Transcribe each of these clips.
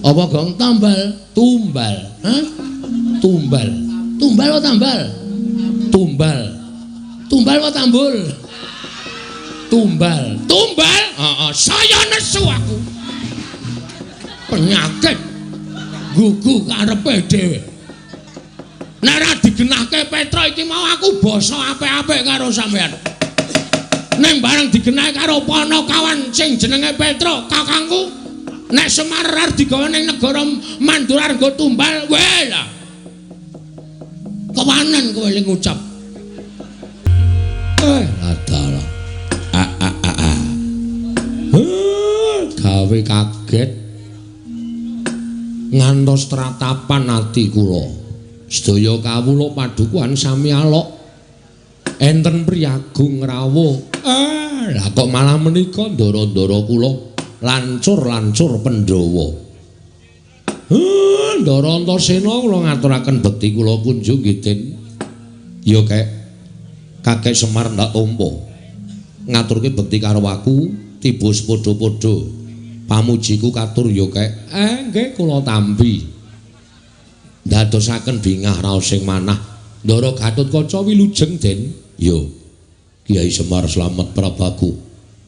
Apa gong? Tambal, tumbal. Hah? Tumbal. Tumbal apa tambal? Tumbal. Tumbal apa tambul? Tumbal. Tumbal? Heeh, saya nesu aku. Penyakit gugu karepe dhewe. Nek ora digenahke Petruk iki mau aku basa apik-apik karo sampean. Ning bareng digenahke karo Panakawan sing jenenge Petruk, kakangku, nek Semar arep digawa ning negara Mandura nggo tumbal, weh lah. Kewanen kowe ling ngucap. Adalah. A a a a. Gawe kaget. Ngantos tratapan ati kula. Sedaya kawula padukuhan sami alok. Enten priyagung rawuh. Lah kok malah menika ndara-ndara kula lancur-lancur Pandhawa. Ndara Antasena kula ngaturaken bekti kula kunjung nggih Den. Ya kek Kakek Semar ndak tampa. Ngaturke bekti karo aku tiba sepadha-padha. Pamujiku katur ya kek. Nggih kula tampi. Ndadosaken bingah raos sing manah. Ndara Gatotkaca wilujeng Den. Ya. Kyai Semar slamet prabaku.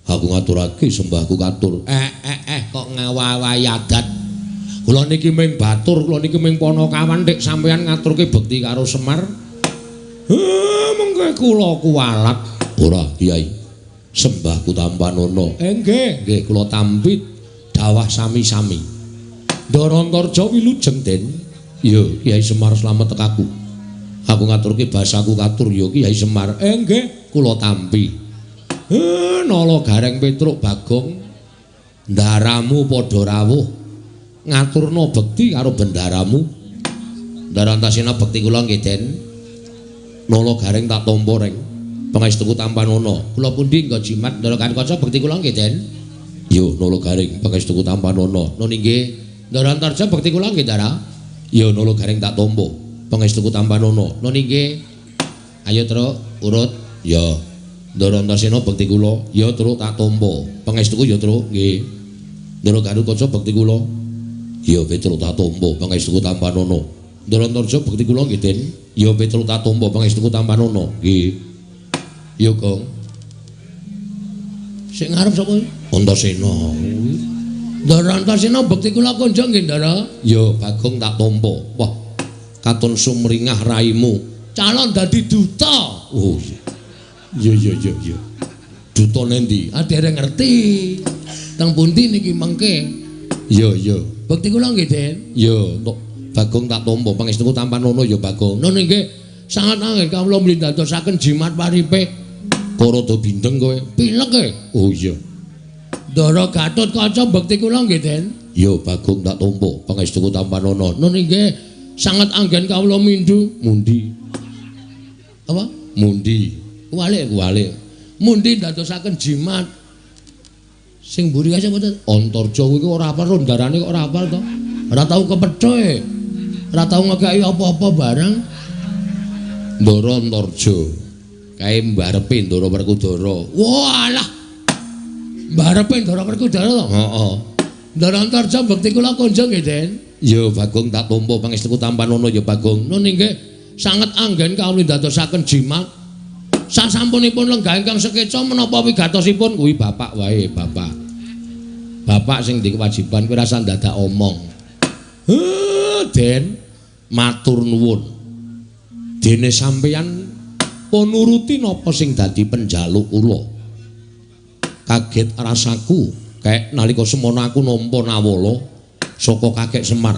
Aku ngaturake sembahku katur. Kok ngawawahi adat. Kula niki ming batur, kula niki ming panakawan dik sampeyan ngaturke bekti karo Semar. Mengke kula kuwalat. Ora, Kyai. Sembahku tampanana. Nggih, nggih kula tampi dawah sami-sami. Ndara Antarja wilujeng Den. Ya, Kyai Semar slamet tekaku. Aku ngaturke basaku katur ya Kyai Semar. Nggih, kula tampi. Nala Gareng Petruk Bagong ndaramu padha rawuh ngaturna bekti karo bendaramu. Ndara Antasena bekti kula nggih Den. Nala Gareng tak tampa reng. Pangestuku tampanana. Kula pundi nggo jimat Ndara Gatotkaca bekti kula nggih Den. Yo Nala Gareng pangestuku tampanana. Nun inggih. Ndara Antarja bekti kula nggih Ndara. Yo Nala Gareng tak tampa. Pangestuku tampanana. Nun inggih. Ayo Truk urut. Ya. Ndara Antasena bekti kula. Ya Truk tak tampa. Pangestuku ya Truk nggih. Ndara Gatotkaca bekti kula. Ya Petruk tak tampa. Pangestuku tampanana. Ndara Antarja bekti kula nggih Den. Ya Petruk tak tampa. Pangestuku tampanana. Nggih. Ya Gong. Sing ngarep sapa? Antasena. Ndara Antasena bekti kula kunjung nggih Ndara. Ya Bagong tak tampa. Wah. Katon sumringah raimu. Calon dadi duta. Oh iya. Iya iya iya. Duta nendi? Ah dereng ngerti. Teng pundi niki mengke? Iya iya. Bekti kula nggih Den. Ya entuk Bagong tak tampa. Pangestuku tampanana ya Bagong. Nun nggih. Sangat anggen kawula mlindadosaken jimat paripe. Kok rada bindeng kowe? Pilek e. Oh iya. Ndara Gatotkaca bekti kula nggih Den. Ya Bagong tak tampa. Pangestuku tampanana. Nun nggih. Sangat anggen kawula mindhu. Mundi. Apa? Mundi. Kuwalik kuwalik. Mundi ndadosaken jimat. Sing mburi kae sapa to? Antarja kuwi ora hafal rondarane kok ora hafal to. Ora tau kepethoe. Ora tau ngekeki apa-apa barang. Ndara Antarja. Kae mbarepe Ndara Werkudara. Walah. Mbarepe Ndara Werkudara to? Heeh. Ndara Antarja bekti kula kunjung nggih Den. Ya Bagong tak tampa. Pangestuku tampanana ya Bagong. Nun inggih sanget anggen kawula ndadosaken jimat. Sasampunipun lenggah ingkang sekeca menapa wigatosipun kuwi bapak wae, bapak. Bapak sing ndek kewajiban kuwi rasa ndadak omong. Den, matur nuwun. Dene sampeyan pun nuruti napa sing dadi penjaluk kula. Kaget rasaku kek nalika semono aku nampa nawala saka Kakek Semar.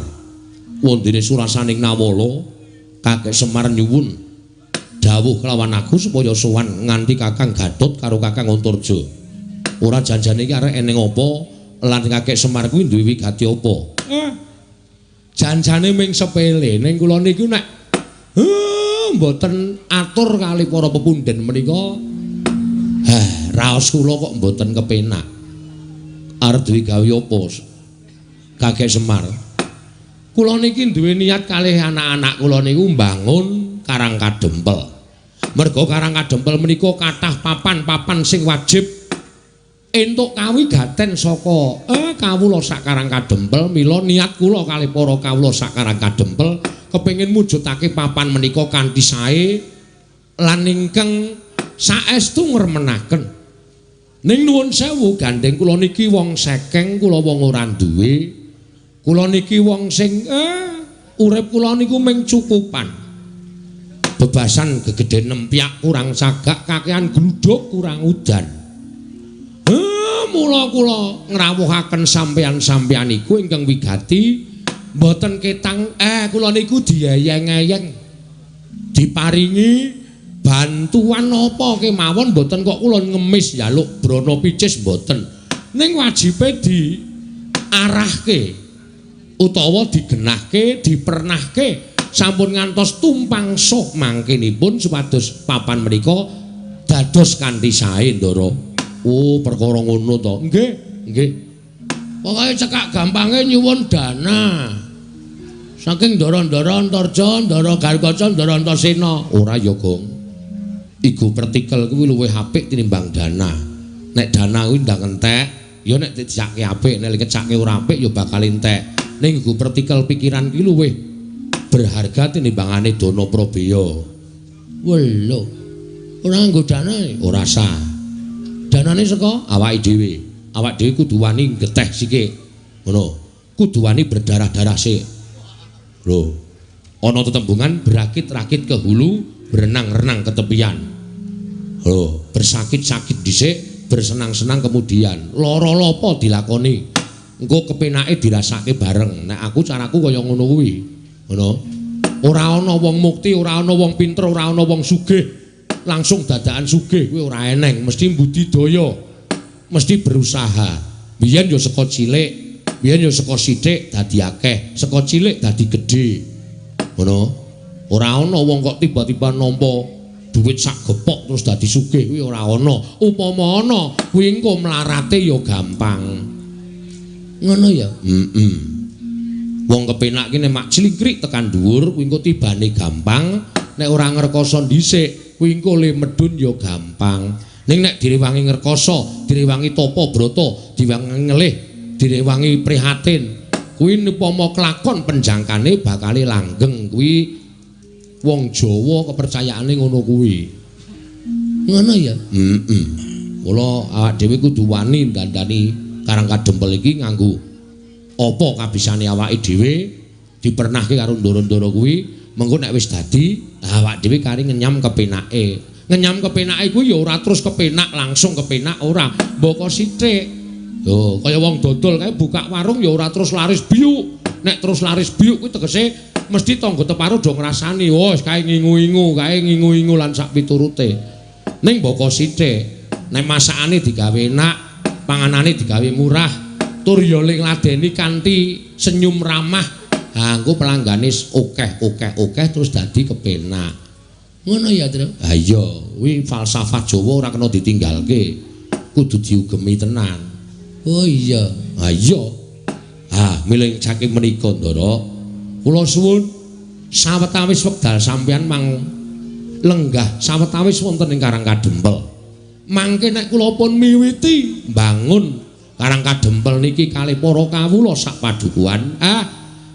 Wondene surasaning nawala, Kakek Semar nyuwun dawuh kelawan aku supaya sowan nganti Kakang Gatot karo Kakang Antarja. Ora janjane iki arek eneng apa lan Kakek Semar kuwi duwe wigati apa? Janjane ming sepele ning kula niku nek mboten atur kali para pepundhen menika. Raos kula kok mboten kepenak. Arep duwe gawe apa? Kakek Semar. Kula niki duwe niat kalih anak-anak kula niku mbangun Karang Kadempel. Merga Karang Kadempel menika kathah papan-papan sing wajib Entuk kawigaten saka kawula sak Karang Kadempel, mila niat kula kalih para kawula sak Karang Kadempel kepengin mujudake papan menika kanthi sae lan ingkang saestu ngremenaken. Ning nuwun sewu gandeng kula niki wong sekeng, kula wong ora duwe. Kula niki wong sing urip kula niku mung cukupan. Bebasan gegedhen nempyak kurang sagak, kakean gluduk kurang udan. Mula kula ngrawuhaken sampeyan-sampeyan iku ingkang wigati mboten ketang kula niku dieyeng-eyeng diparingi bantuan apa kemawon mboten kok kula ngemis njaluk brana picis mboten. Ning wajibe diarahke utawa digenahke, dipernahke sampun ngantos tumpang suh mangkenipun supados papan menika dados kanthi sae, Ndara. Oh, perkara ngono to. Nggih, nggih. Pokoke cekak gampange nyuwun dana. Saking ndara-ndara Antarja, ndara Garkaca, ndara Antasena. Ora ya, Gong. Iku pertikel kuwi luwih apik tinimbang dana. Nek dana kuwi ndang entek, ya nek dijake apik, nek dikecake ora apik ya bakal entek. Ning iku pertikel pikiran kuwi luwih berharga tinimbangane dana prabeya. Welo. Ora nganggo dana, ora sah. Danane saka awake dhewe. Awak dhewe kudu wani geteh sithik. Ngono. Kudu wani berdarah-darah sik. Lho. Ana tetembungan berakit-rakit ke hulu, berenang-renang ke tepian. Lho, bersakit-sakit dhisik, bersenang-senang kemudian. Lara lopo dilakoni. Engko kepenake dirasake bareng. Nek aku caraku kaya ngono kuwi. Ngono. Ora ana wong mukti, ora ana wong pinter, ora ana wong sugih. Langsung dadakan sugih kuwi ora eneng, mesti budidaya, mesti berusaha. Biyen ya saka cilik, biyen ya saka sithik dadi akeh, saka cilik dadi gedhe. Ngono. Ora ana wong kok tiba-tiba nampa duit sak gepok terus dadi sugih kuwi ora ana. Upama ana, kuwi engko mlarate ya gampang. Ngono ya? Heeh. Wong kepenak ki nek mak clingkrik tekan dhuwur kuwi engko tibane gampang, nek ora ngrekoso dhisik kuwi engko le medhun ya gampang. Ning nek direwangi ngrekoso, direwangi tapa brata, direwangi ngelih, direwangi prihatin, kuwi upama kelakon penjangkane bakale langgeng. Kuwi wong Jawa kepercayaane ngono kuwi. Ngono ya? Heeh. Mula awak dhewe kudu wani dandani Karang Kadempel iki nganggo apa kabisane awake dhewe, dipernahke karo ndara-ndara kuwi, mengko nek wis dadi awak dhewe kari ngenyam kepenake. Ngenyam kepenake kuwi ya ora terus kepenak langsung kepenak ora, mboko sithik. Lho, kaya wong dodol kae buka warung ya ora terus laris biuk. Nek terus laris biuk kuwi tegese mesti tangga teparo do ngrasani, wah kae ngingu-ingu, kae ngingu-ingu lan sak piturute. Ning mboko sithik, nek masakane digawe enak, panganane digawe murah, tur ya ngladeni kanthi senyum ramah, ha engko pelanggane akeh-akeh-akeh terus dadi kepenak. Ngono ya, Tru? Ha iya, kuwi falsafah Jawa ora kena ditinggalke. Kudu diugemi tenan. Oh iya. Ha iya. Ha, milih saking menika, Ndara. Kula suwun sawetawis wekdal sampeyan mang lenggah sawetawis wonten ing Karang Kadempel. Mangke nek kula pun miwiti mbangun Karang Kadempel niki kalih para kawula sak padukuhan,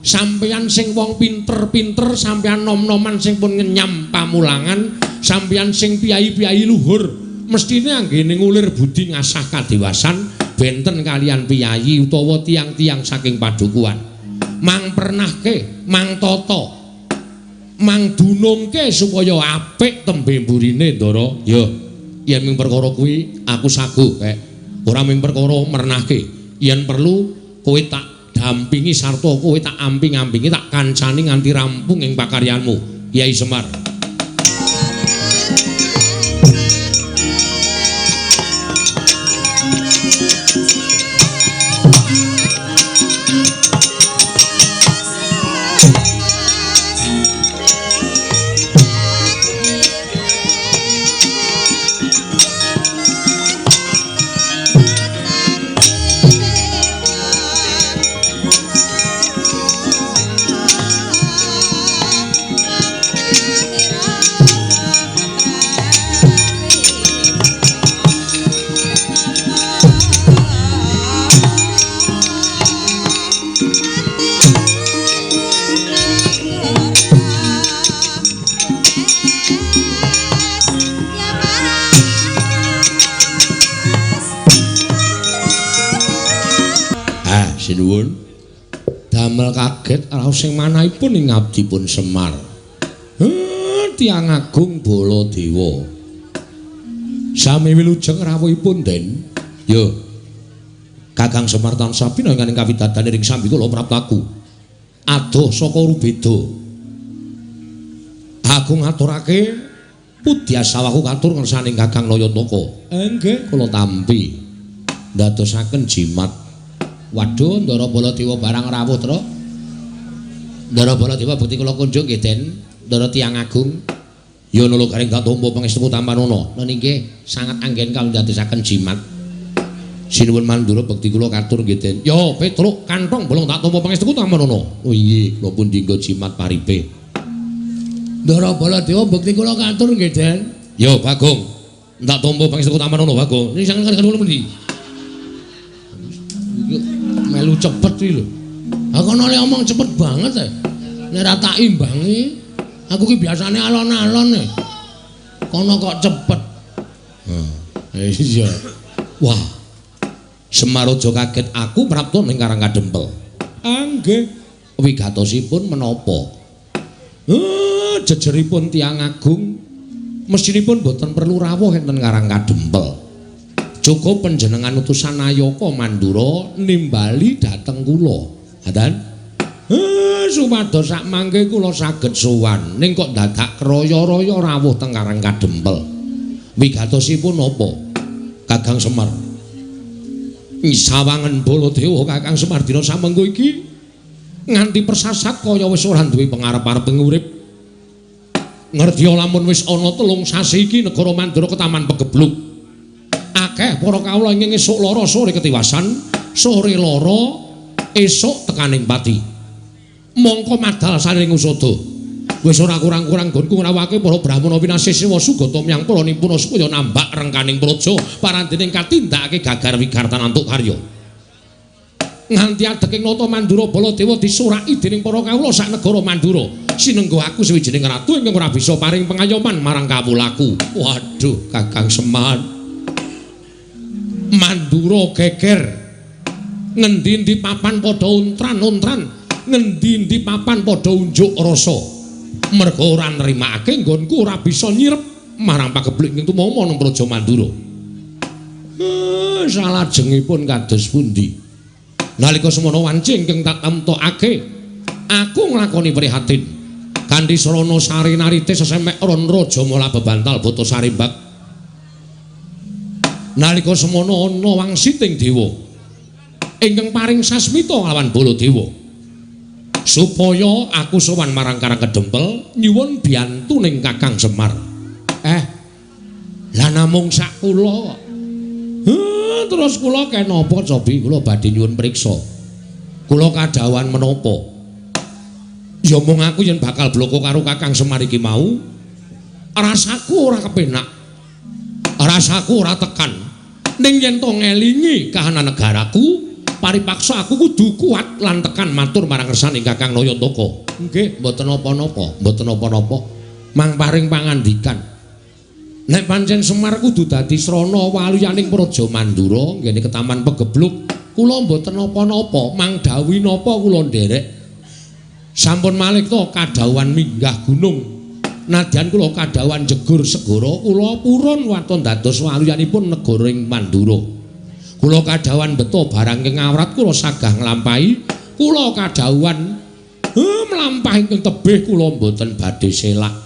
sampeyan sing wong pinter-pinter, sampeyan nom-noman sing pun ngenyam pamulangan, sampeyan sing piyayi-piyayi luhur, mestine anggene ngulir budi ngasah kadewasan benten kalian piyayi utawa tiang-tiang saking padukuhan. Mang pernahke, mang tata, mang dunungke supaya apik tembe mburine, Ndara. Ya, yen ming perkara kuwi aku saguh kek. Ora ming perkara mernahke, yen perlu kowe tak dampingi sarta kowe tak amping-ampingi, tak kancani nganti rampung ing pakaryanmu, Kyai Semar. Thank you. Damel kaget raos sing manahipun ing abdipun Semar. Tiyang agung Baladewa. Sami wilujeng rawuhipun, Den. Yo. Kakang Semar tansah pinangan ing kawidadan ing sambi kula praptaku. Adoh saka Rubeda. Aku ngaturake pudyasawaku katur ngersaning Kakang Nayantaka. Nggih, kula tampi. Ndadosaken jimat. Waduh, Ndara Baladewa barang rawuh, Tru. Ndara Baladewa bukti kula kunjung nggih, Den. Ndara tiyang agung. Ya nula garing tak tampa pangestuku tampanana. Nun inggih sangat anggen kawula ndadosaken jimat. Sinuwun Mandura bekti kula katur nggih, Den. Ya, Petruk kantong bolong tak tampa pangestuku tampanana. Oh iya, kula pun dinggo jimat paripe. Ndara Baladewa bekti kula katur nggih, Den. Ya, Bagong. Tak tampa pangestuku tampanana, Bagong. Niki sanget kula pundi? Melu cepet iki lho. Aku ana le omong cepet banget e. Nek ora tak imbangi, aku ki biasane alon-alon e. Kono kok cepet. Heh, iya. Wah. Semar aja kaget aku prapta ning Karang Kadempel. Nggih. Wigatosipun menapa? Jejeripun tiyang agung mestinipun boten perlu rawuh enten Karang Kadempel. Cukup panjenengan utusan Nayaka Mandura nimbali dhateng kula. Ngaten? Supados sak mangke kula saged sowan. Ning kok dadak kraya-raya rawuh teng Karang Kadempel. Wigatosipun napa? Kakang Semar. Sawangen Baladewa Kakang Semar dina samengko iki nganti persasat kaya wis ora duwe pengarep-arep urip. Ngerti lamun wis ana 3 sasi iki negara Mandura ketaman pegebluk. Akeh para kawula ingkang esuk lara sore ketiwasan, sore lara esuk tekaning pati. Mongko madal saring usada. Wis ora kurang-kurang nggonku ngrawake para brahmana pinasih sewa sugata miyang para nipuna supaya nambak rengkaning praja parandening katindakake gagar wigartan antuk karya. Nganti adeking nata Mandura Baladewa disuraki dening para kawula sak negara Mandura. Sinengga aku sawijining ratu ingkang ora bisa paring pengayoman marang kawulaku. Waduh, Kakang Semar. Mandura geger. Ngendi-endi papan padha untran-untran, ngendi-endi papan padha unjuk rasa. Merga ora nrimakake nggonku ora bisa nyirep marang pagebluk ing tumama nang Praja Mandura. Salajengipun kados pundi? Nalika semono wanci ingkang tak temtokake, aku nglakoni prihatin. Kanthi srana sari narite sesemek ron raja mula bebantal bata sarimbak. Nalika semono ana wangsiting dewa ingkang paring sasmita nglawan Baladewa supaya aku sowan marang Karang Kedempel nyuwun biyantuning Kakang Semar. Lah namung sak kula. Terus kula kenapa cobi kula badhe nyuwun priksa. Kula kadhawuhan menapa? Ya mung aku yen bakal bloko karo Kakang Semar iki mau, rasaku ora kepenak. Rasaku ora tekan. Ning yen to ngelingi kahanan negaraku, paripaksa aku kudu kuat lan tekan matur marang ngersaning Kakang Nayantaka. Nggih, mboten napa-napa, mboten napa-napa. Mang paring pangandikan. Nek pancen Semar kudu dadi srana waluyaning Praja Mandura nggene ketaman pegebluk, kula mboten napa-napa, mang dawuhi napa kula nderek. Sampun malih to kadhawuhan minggah gunung. Nadyan kula kadhawuhan jegur segara, kula purun waton dados waluyanipun negara ing Mandura. Kula kadhawuhan beto barang ing awrat kula sagah nglampahi, kula kadhawuhan mlampah ingkang tebih kula mboten badhe selak.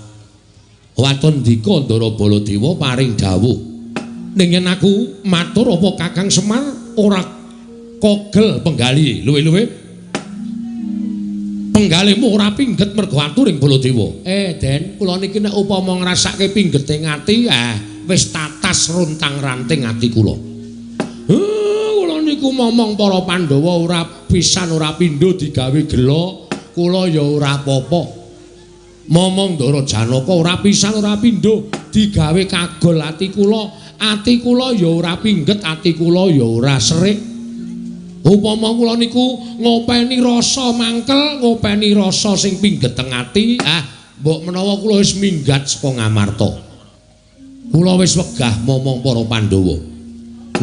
Waton dika Ndara Baladewa paring dawuh. Ning yen aku matur apa Kakang Semar ora kogel penggali, luwe-luwe penggalimu ora pingget mergo aturing Baladewa. Den, kula niki nek upama ngrasake pinggete ati, wis tatas runtang-ranting ati kula. Kula niku momong para Pandhawa ora pisan ora pindho digawe gela, kula ya ora apa-apa. Momong Ndara Janaka ora pisan ora pindho digawe kagol ati kula ya ora pingget, ati kula ya ora serik. Upama kula niku ngopeni rasa mangkel, ngopeni rasa sing pingget teng ati, mbok menawa kula wis minggat saka Ngamarta. Kula wis wegah momong para Pandhawa.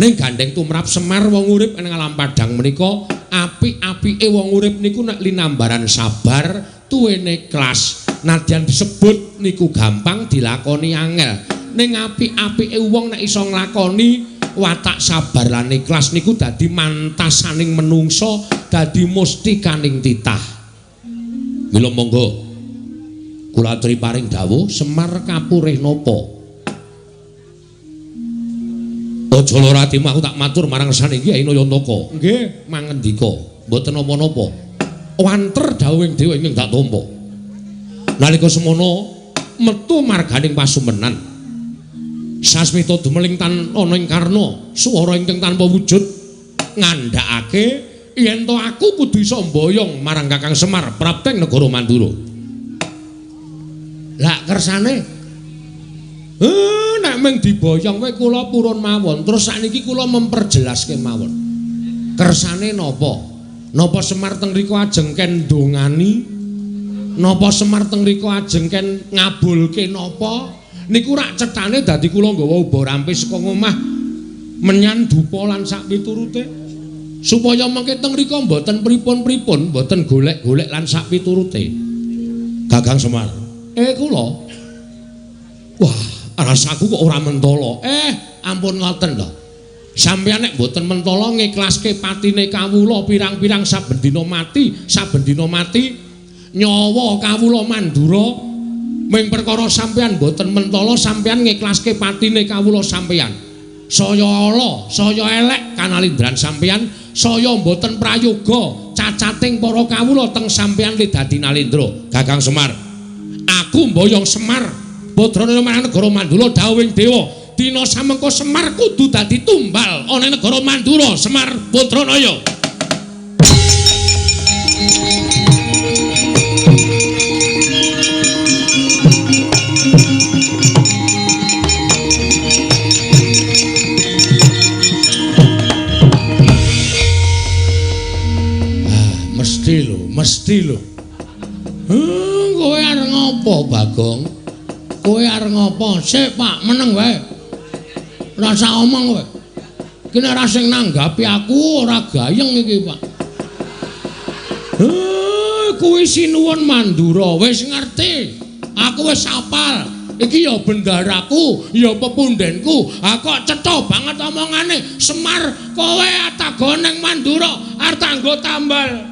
Ning gandeng tumrap Semar wong urip ing alam padhang menika Apik-apike wong urip niku nek linambaran sabar, tuwene ikhlas. Nadyan disebut niku gampang dilakoni angel. Ning apik-apike wong nek iso nglakoni watak sabar lan ikhlas niku dadi mantasaning menungso, dadi mustikaning titah. Mila monggo kula aturi paring dawuh Semar kapurih napa? Aja lara atimu, aku tak matur marang saniki Kyai Nayantaka. Nggih, mangendika, mboten napa-napa. Wanter dawuhing dewa ingkang tak tampa. Nalika semono metu marganing pasumenan. Sasmita dumeling tan ana ing karna, swara ingkang tanpa wujud ngandhakake yen to aku kudu iso mboyong marang Kakang Semar prapteng negara Mandura. Lah kersane nek mung diboyong wae kula purun mawon. Terus sakniki kula memperjelas kemawon. Kersane napa? Napa Semar teng mriku ajeng ken ndongani? Napa Semar teng mriku ajeng ken ngabulke napa? Niku rak cethane dadi kula nggawa uba rampes saka ngomah menyan dupa lan sak piturute. Supaya mengke teng mriku mboten pripun-pripun, mboten golek-golek lan sak piturute. Kakang Semar. Kula. Wah, rasaku kok ora mentala. Ampun ngoten lho. Sampeyan nek mboten mentala ngiklaske patine kawula pirang-pirang saben dina mati, saben dina mati nyawa kawula Mandura. Ming perkara sampeyan mboten mentala sampeyan ngiklaske patine kawula sampeyan. Saya ala, saya elek kanalindran sampeyan, saya mboten prayoga cacating para kawula teng sampeyan li dadi nalindra. Kakang Semar, aku mboyong Semar Badranaya marang negara Mandura dawuhing dewa, dina samengko Semar kudu dadi tumbal ana ing negara Mandura. Semar Badranaya. Ah, mesti lho, mesti lho. Kowe arep ngopo, Bagong? Kowe arep ngopo? Sik, Pak, meneng wae. Rasa omong kowe. Iki nek ora sing nanggapi aku ora gayeng iki, Pak. Kuwi sinuwun Mandura, wis ngerti. Aku wis hafal. Iki ya bendaraku, ya pepundenku. Ha kok cetha banget omongane. Semar, kowe atago ning Mandura arep tanggo tambal.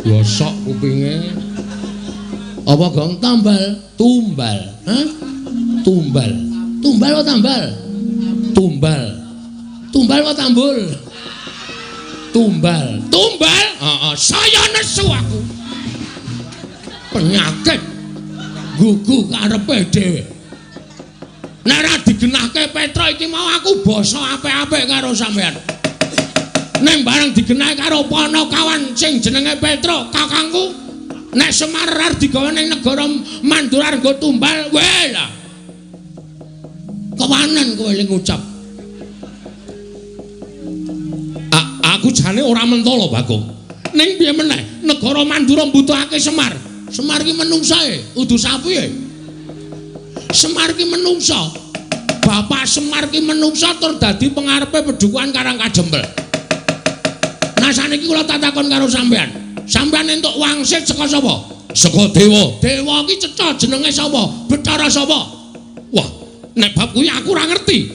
Gosok kupinge. Apa gong tambal? Tumbal. Hah? Tumbal. Tumbal apa tambal? Tumbal. Tumbal apa tambul? Tumbal. Tumbal? Heeh, saya nesu aku. Penyakit gugu karepe dhewe. Nek ora digenahke Petra iki mau aku basa apik-apik karo sampean. Ning bareng digenahke karo Panakawan sing jenenge Petra, kakangku, nek Semar arep digawa ning negara Mandura nggo tumbal, weh lah. Kewanen kowe ling ngucap. Aku jane ora mentala, Bagong. Ning piye meneh, negara Mandura mbutuhake Semar. Semar ki menungsae, udu sapi e. Semar ki menungsa. Bapak Semar ki menungsa tur dadi pengarepe pedukuhan Karang Kajempel. Nah saniki kula tak takon karo sampean. Sampean entuk wangsit saka sapa? Saka dewa. Dewa ki cetha jenenge sapa? Bathara sapa? Wah, nek bab kuwi aku ora ngerti.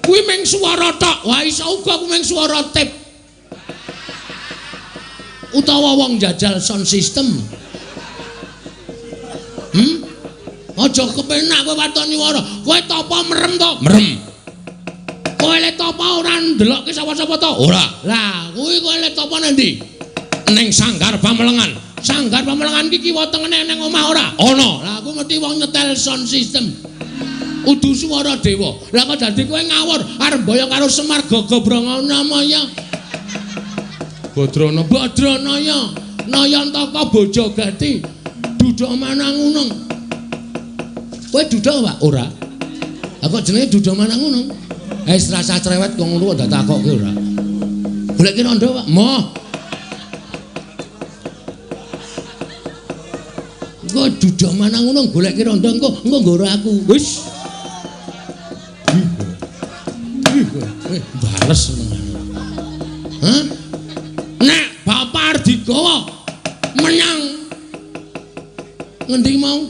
Kuwi mung swara tok. Wah, iso uga kuwi mung swara tip. Utawa wong jajal sound system. Aja kepenak kowe waton nyuwara. Kowe tapa merem to? Merem. Kowe le tapa ora ndelokke sapa-sapa to? Ora. Lah, kuwi kowe le tapa nang ndi? Ning Sanggar Pamelengan. Sanggar Pamelengan iki kiwa tengene ning omah ora? Ana. Lah aku mesti wong nyetel sound system. Udu swara dewa. Lah kok dadi kowe ngawur arep mboyong karo Semar Gagabranganamaya. Badrana Badranaya Nayantaka Bojogati Duda Manangunung. Kowe duda Pak? Ora. Lah kok jenenge Duda Manangunung? Wis rasa cerewet kok ngono kok takokke ora. Goleki rondo Pak? Moh. Engko Duda Manangunung goleki rondo engko engko nggoro aku. Wis. Bales senengane. Hah? Nek bapak arep digawa menyang ngendi mau?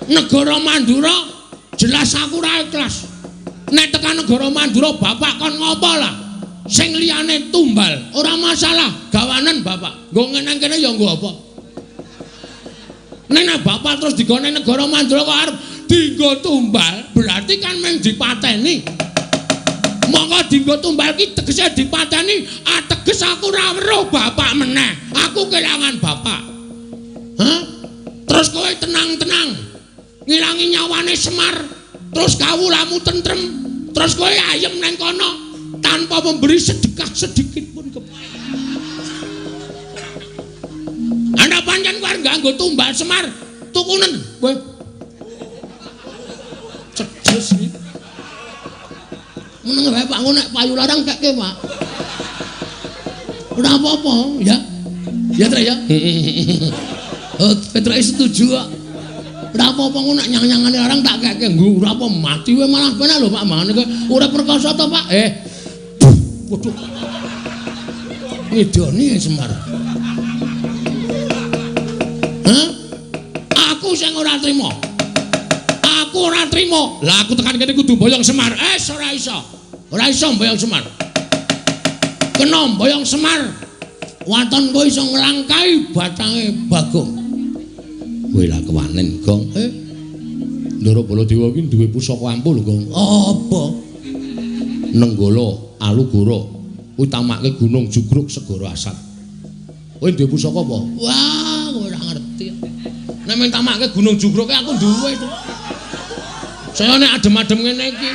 Negara Mandura, jelas aku ora ikhlas. Nek tekan negara Mandura bapak kon ngopo lah? Sing liyane tumbal, ora masalah, gawanen bapak. Nggo nang kene ya nggo apa? Nek bapak terus digone negara Mandura kok arep dinggo tumbal, berarti kan mung dipateni. Monggo dinggo tumbal ki tegese dipateni, ateges aku ora weruh bapak meneh. Aku kelangan bapak. Hah? Terus kowe tenang-tenang ngilangi nyawane Semar, terus kawulamu tentrem, terus kowe ayem nang kono tanpa memberi sedekah sedikit pun ke. Ana pancen kowe nganggo tumbal Semar, tukunen kowe. Cedes iki. Meneng wae Pak, ngono nek payu larang kekke, Pak. Ora apa-apa, ya. Ya, Trek ya. Oh, Petruk setuju kok. Ora apa-apa ngono nek nyang-nyangane larang tak kekke. Nggo ora apa mati wae malah penak lho Pak, mangane kowe ora perkasa to, Pak? Waduh. Ngidoni Semar. Hah? Aku sing ora trima. Aku ora trima. Lah aku tekan kene kudu mboyong Semar. Ora iso. Ora iso mboyong Semar. Kena mboyong Semar. Waton kowe iso nglangkai batange Bagong. Kowe lah kewanen, Gong. Ndara Baladewa iki duwe pusaka ampuh lho, Gong. Apa? Nenggala Alugoro. Kuwi tamake Gunung Jugruk Segara Asat. Kowe duwe pusaka apa? Wah, kowe ora ngerti. Nek mung tamake Gunung Jugruk aku duwe to. Saya nek adem-adem ngene iki.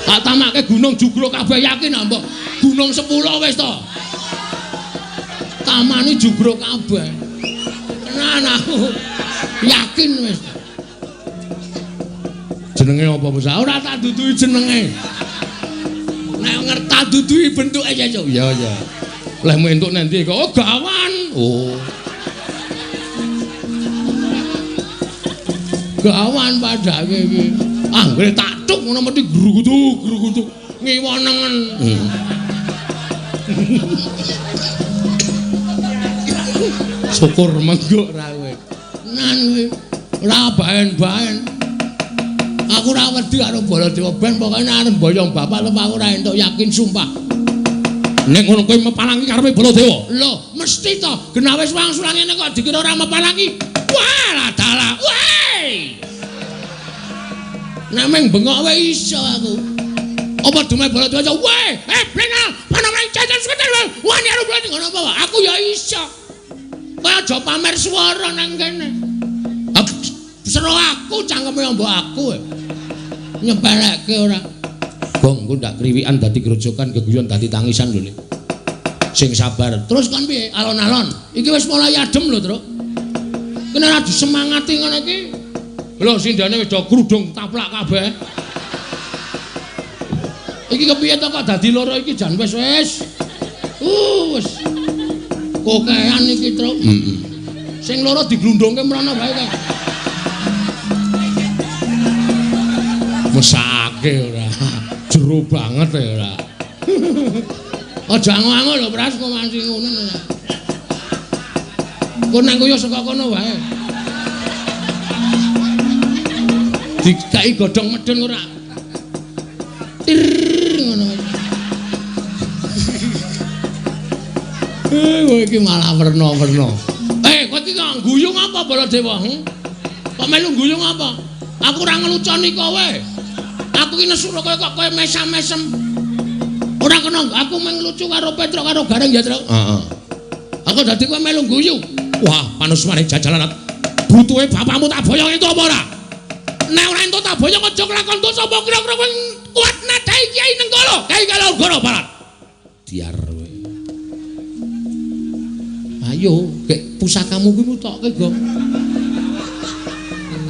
Tak tamake Gunung Jugruk kabeh yakin ah, mbok. Gunung 10 wis to. Tamane jugruk kabeh. Tenan aku. Yakin wis. Jenenge apa, Musa? Ora tak duduhi jenenge. Nek ngerti tak duduhi bentuke ya, Cuk. Ya, ya. Lehmu entuk nang ndi kok? Oh, gawan. Oh. Gawan padake iki. Anggere tak tuk ngono mesti grugutuk grugutuk ngiwa nengen. Syukur menggok ra kowe. Nan kowe ora baen-baen. Aku ora wedi karo Baladewa ben pokoke nek arep mboyong bapak lep aku ora entuk yakin sumpah. Nek ngono kowe mepalangi karepe Baladewa. Lho, mesti to. Genah wis wangsulan ngene kok dikira ora mepalangi. Wah, dalah. Weh. Nek mung bengok wae iso aku. Apa dume Baladewa? Weh, blenal, panamane jajan seketer. Wani karo Baladewa ngono apa? Aku ya iso. Kowe aja pamer swara nang kene. Sero aku cangkeme mbok aku. Nyepelekke ora. Gong, engko ndak kriwikan dadi grojokan, geguyon dadi tangisan lho, Le. Sing sabar. Terus kon piye? Alon-alon. Iki wis mulai adem lho, Truk. Kene ora disemangati ngono iki. Lho, sindane wis do krudung taplak kabeh. Iki kepiye to kok dadi loro iki jan wis wis. Wis. Kokean iki, Truk. Heeh. Sing loro diglundungke mrono wae kok. Mesake ora. Jero banget ya ora. Aja ango-ango lho, Pras, kok masih ngono ora. Kok nang koyo saka kono wae. Dikai godhong medhun ora. Tir ngono. Kowe iki malah werna-werna. Kowe iki kok guyung apa Baladewa? Kok melu guyung apa? Aku ora ngeluconi kowe. Aku iki nesu kowe kok kowe mesam-mesem. Ora kena aku mung lucu karo Petruk karo Gareng ya, Truk. Heeh. Aku dadi kowe melu guyu. Wah, panusmane jajalan. Butuhe bapakmu tak boyong entuk apa ora? Nek ora entuk tak boyong aja kelakon dosa apa kira-kira kowe kuat nadai Kyai Nenggala, Kyai Kalogoro Barat. Diar kowe. Ayo, gek pusakamu kuwi mutokke, Gong.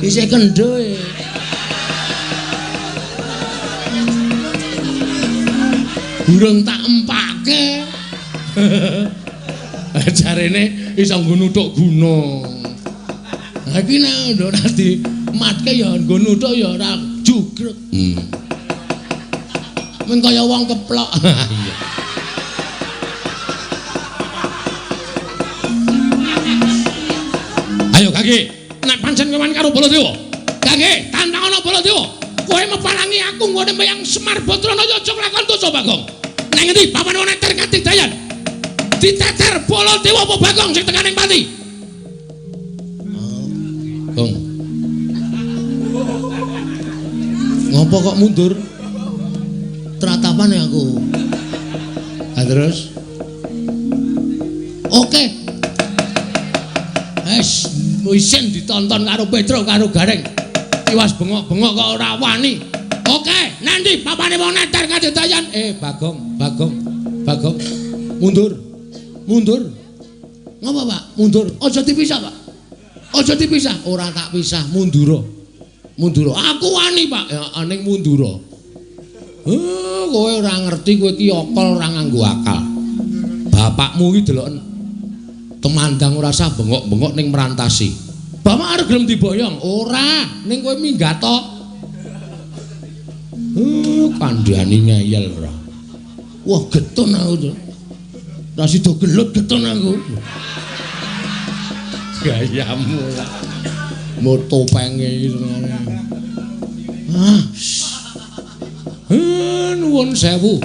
Isih kendho e. Durung tak empake. Jarene iso nggo nuthuk gunung. Lah iki nek ora dimatke ya nggo nuthuk ya ora jugruk. Mung kaya wong keplok. Iya. Ayo Gage, nek pancen kowe wani karo Baladewa. Gage, tantangono Baladewa. Kowe meparangi aku nggone meyang Semar Badranaya aja nglakon dosa Bagong. Nang ngendi papan neter katidayan? Diteter Baladewa apa Bagong sing tekaning pati? Gong. Ngopo kok mundur? Tratapan ya aku. Ha terus? Oke. Wes, isin ditonton karo Petro karo Gareng. Tiwas bengok-bengok kok ora wani. Oke, nanti papane wong neter kadidayan. Bagong, Bagong, Bagong. Mundur. Mundur. Ngopo, Pak? Mundur. Aja dipisah, Pak. Aja dipisah. Ora tak pisah, mundura. Mundura. Aku wani, Pak. Ya ning mundura. Kowe ora ngerti kowe iki akal ora nganggo akal. Bapakmu iki deloken temandang ora sah bengok-bengok ning merantasi. Bapak arep gelem diboyong? Ora, ning kowe minggat to. Kandhani ngeyel ora. Wah, getun aku to. Ora sida gelut getun aku. Gayamu lah. Mo topenge iki senengane. Ah. Nuwun sewu.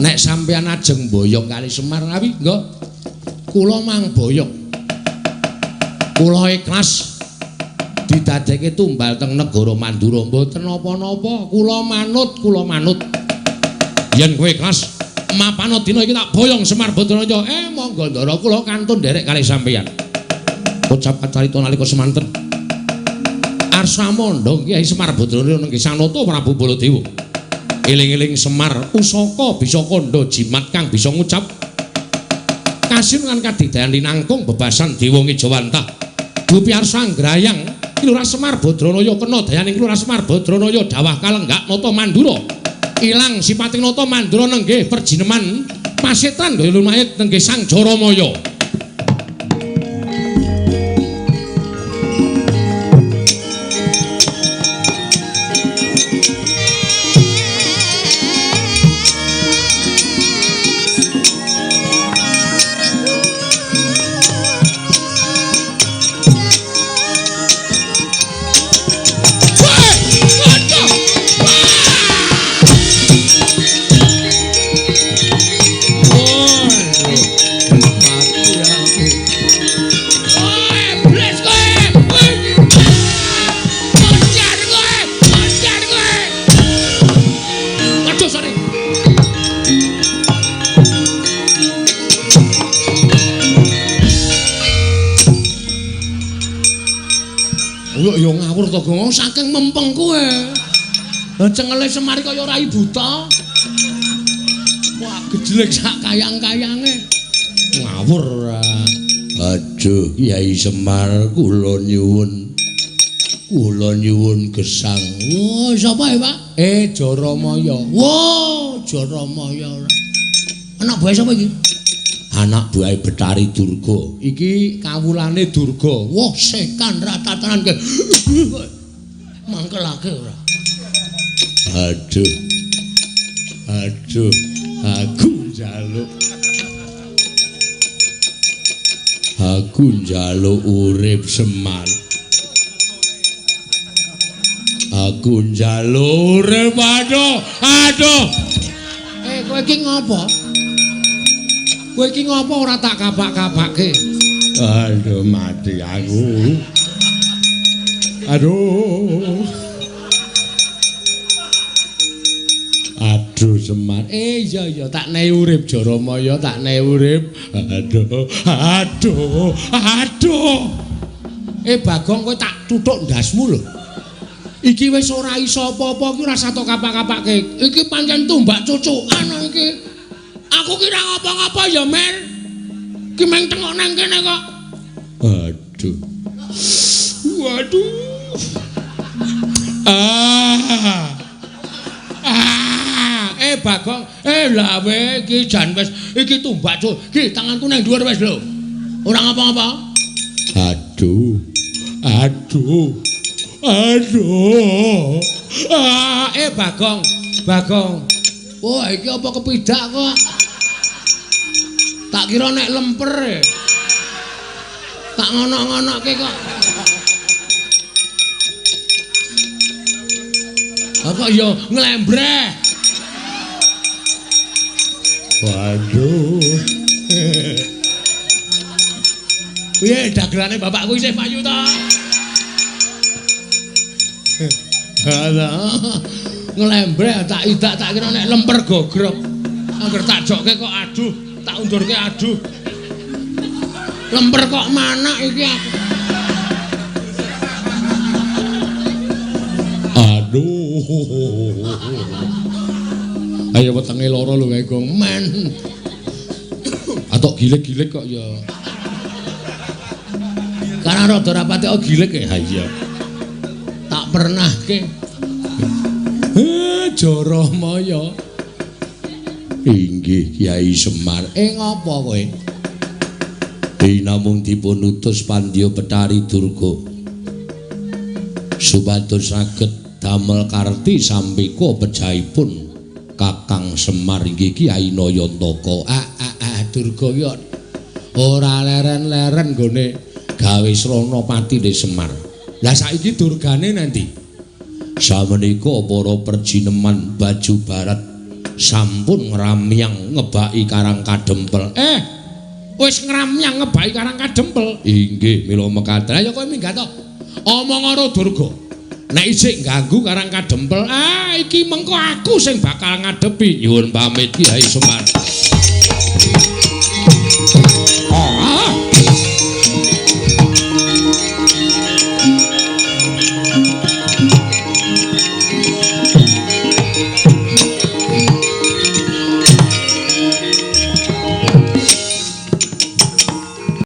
Nek sampeyan ajeng boyong kali Semar ngawi, nggih. Kula mang boyong. Kula ikhlas didadekke tumbal teng negara Mandura mboten napa-napa. Kula manut, kula manut. Yen kowe ikhlas mapana dina iki tak boyong Semar Badranaya. Monggo ndara kula kantun nderek kali sampeyan. Ucap kacarita nalika semanten. Arsa mondhong Kyai Semar Badranaya nenggih Sanata Prabu Baladewa. Eling-eling Semar pusaka bisa kandha jimat kang bisa ngucap kasin lan kadidayan linangkung bebasan dewa ngejawantah. Dupi arsa nggrayang Ki Lurah Semar Badranaya kena dayaning Ki Lurah Semar Badranaya dawah kalenggak nata Mandura. Ilang sipating nata Mandura nenggih perjineman pasetan gaya lumayit nenggih Sang Jaramaya. Gong saking mempeng kowe. Lah cengele Semar kaya rai buta. Wah, gejlek sak kayang-kayange. Ngawur ora. Aduh, Kyai Semar kula nyuwun. Kula nyuwun gesang. Wah, sapa ya, Pak? Jaramaya. Wah, Jaramaya ora. Anak buahe sapa iki? Anak buahe Betari Durga. Iki kawulane Durga. Wah, setan ratatanan ke. Mangkelake ora. Aduh. Aduh, aku njaluk. Aku njaluk urip Semar. Aku njaluk urip. Aduh, aduh. Kowe iki ngopo? Kowe iki ngopo ora tak kapak-kapake? Aduh, mati aku. Aduh. Aduh Semar. Iya iya tak nehi urip Jaramaya, tak nehi urip. Aduh, aduh, aduh. Bagong kowe tak tuthuk ndasmu lho. Iki wis ora iso apa-apa iki ora satu kapak-kapake. Iki pancen tumbak cucukan iki. Aku kira ngapa-ngapa ya, Mer. Ki meng tengok nang kene kok. Aduh. Waduh. Ah. Ah, Bagong, lah we iki jan wis iki tumbak cuk. Ki tanganku nang dhuwur wis lho. Ora ngapa-ngapa. Aduh. Aduh. Aduh. Ah, Bagong, Bagong. Wah, iki apa kepidak kok? Tak kira nek lemper. Tak ngono-ngonoke kok. Apa ya nglembreh. Waduh. Piye dagelane bapakku isih payu ta? Alah. Nglembreh tak idak tak kira nek lemper gogrok. Angger tak jokke kok aduh, tak undurke aduh. Lemper kok manak iki aku. Aduh. Ayo wetenge lara lho kae Gong. Men. Atok gilik-gilik kok ya. Karena rada rapate kok gilik ya. Ha iya. Tak pernahke. Jaramaya. Inggih Kyai Semar. Ngopo kowe? Dinamung dipun utus Pandya Betari Durga supados saged damel karti sampika pejahipun Kakang Semar inggih Kyai Nayantaka. Durga ki ora leren-leren nggone gawe srana patine Semar. Lah saiki durgane nanti? Samenika para perjineman baju barat sampun ngramyang ngebaki Karang Kadempel. Wis ngramyang ngebaki Karang Kadempel. Inggih, mila mekaten. Ayo kowe minggat to. Omong karo Durga. Nek isih ganggu Karang Kadempel, iki mengko aku sing bakal ngadepi. Nyuwun pamit Kyai Semar.